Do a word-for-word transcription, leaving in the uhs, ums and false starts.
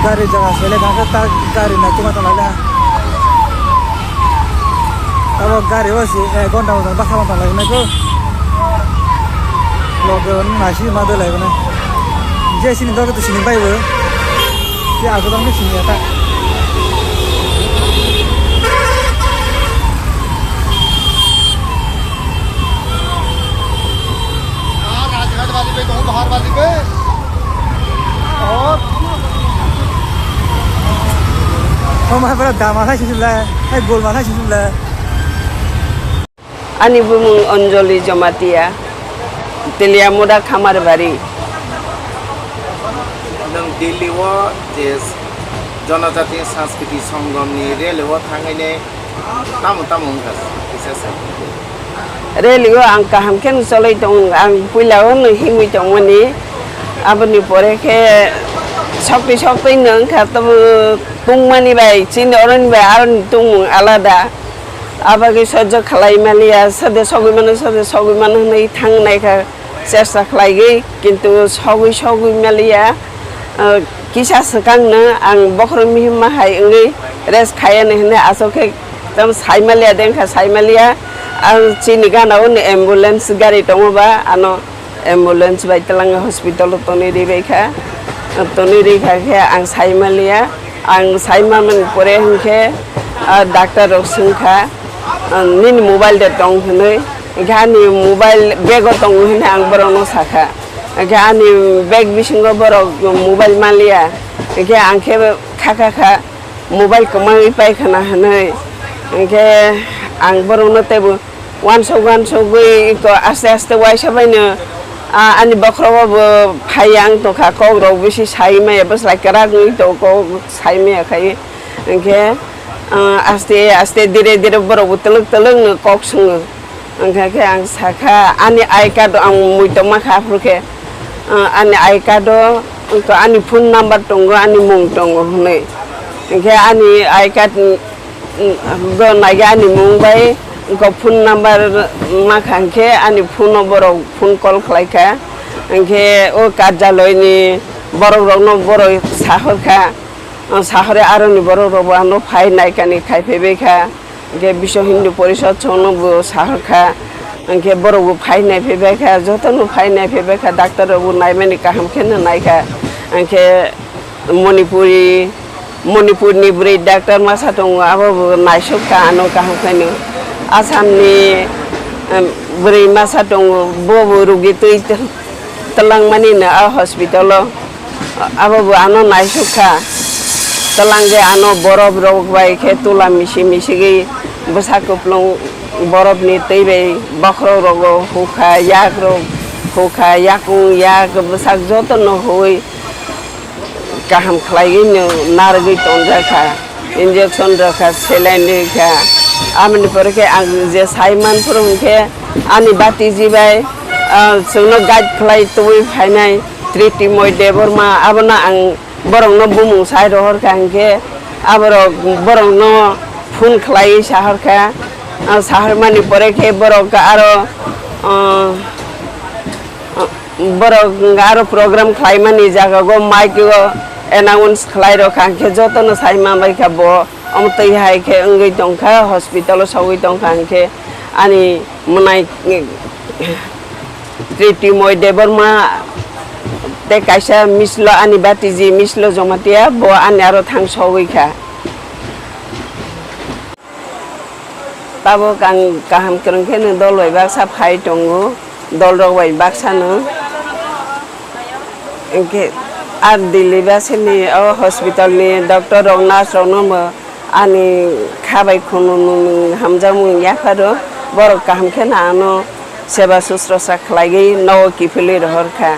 Gari jaga sele thangkhe ta gari nai tuma tong laila. Abo gari o si ek ghonta wngkha bwsa ma tong lainai kho. Loge o nasi ma doi lai bono. Je sini dogwi to sini bai bo. Je aswk dong sini ya ta. Ani bumung Anjali Jamatia, Teliamuda Khamarbari. Nwng Delhi o je Janajati Sanskriti Sangam ni rally o thangwi ne tamo tamo wngkha kisa sa. Rally o ang kaham khe no choloi tong, ang puila o no himwi tongmani, aboni pore khe sokti sokti no wngkha, tobo tungmani bai chini oroni bai aroni tungmung alada. Abagwi sojjo khlai maliya, sode sogwi mano, sode sogwi mano hwnwi thangnai kha, chesta khlaigwi, kintu sogwi sogwi maliya, ah, kisa swkangno ang bokhorok mihimma hai wngwi rest khaiya ni hwnwi aswk khe tamo sai maliya de wngkha, sai maliya. Ang chini gana o ni ambulance gari tongo ba, ano ambulance bai twlangwi hospital o tonwi rwi bai kha. Tonwi rwi kha khe ang sai maliya. Ang sai manmani pore hinkhe, ah, doctor rok swngkha, ah, "Nini mobile de tong?" hwnwi. Hinkhe ani mobile bag o tongo hwnwi ang borokno sakha. Hinkhe ani bag bisingo borok mobile manliya. Hinkhe ang khe kha kha kha mobile kwmangwi paikha na hwnwi. Hinkhe ang borokno teibo uansuk uansugwi iko aste aste uaisa baino, ah, ani bokhorogo bo phaiya wng tongkha, kokrok bisi sai maya, bwsla kwrak wngwi tongo, kok sai maya khai. Hinkhe, ah, aste aste dire dire borok bo twlwk twlwk no kok swngo. Hinkhe khe ang sakha, ani I card ang mui tongma kha, aphuru khe, ah, ani I card o wngkha ani phone number tongo, ani mung tongo hwnwi. Hinkhe ani I card, mm, mm, bo naikhe ani mung bai wngkha phone number ma kha, hinkhe ani phone o borok phone call khlai kha. Hinkhe o karjaloi ni borok rok no borok sahor kha, ah, sahorwi aroni borok rok bo ano phai naikani khai phai bai kha. Hinkhe Biswa Hindu Porishad chwngno bo sahor kha, hinkhe borok bo phai nai phai bai kha, joto no phai nai phai bai kha, doctor rok bo naimani kaham khe no nai kha. Hinkhe Manipuri, Manipur ni bwrwi doctor masa tongo, abo bo naisuk kha ano kaham khe no. Assam ni, em, bwrwi masa tongo, bo bo rugi twi twlang mani no a hospital o. Abo bo ano naisuk kha. Twlang je ano borop rok bai khe tula misi misigwi bwsa kuplung borop ni twi bai bokhorok rogo hukha, yak rok hukha, yakung yak bwsak joto no hui kaham khlaiwi no narwgwi tonjak kha. Injection rwkha, saline rwkha. Aboni pore khe ang je sai manphuru hinkhe ani batiji bai, ah, chwngno guide khlai tubui phainai Triti Moy Debbarma, abono ang borokno bumung sai rohorkha hinkhe aborok borokno phone khlaiwi sahorkha. Ah, sahormani pore khe borok aro, ah, Borok aro program khlaimani jagao mic o announce khlai rokha, hinkhe jotono sai manbaikha bo omo twi hai khe wngwi tongkha, hospital o sogwi tongkha, hinkhe ani mwnai Triti Moy Debbarma tei kaisa Mislo ani batiji Mislo Jomatia bo ani aro thang sogwi kha. Tabuk ang kaham kwrwng khe nwng dol bai baksa phai tongo, dol rok bai baksa no. Hinkhe ah Delhi basini o hospital ni doctor rok, nurse rok no bo ani kha bai khunu nwng hamjakmung yapharo, borok kaham khe no ano seba susrosa khlaiwi nogo kiphilwi rohor kha.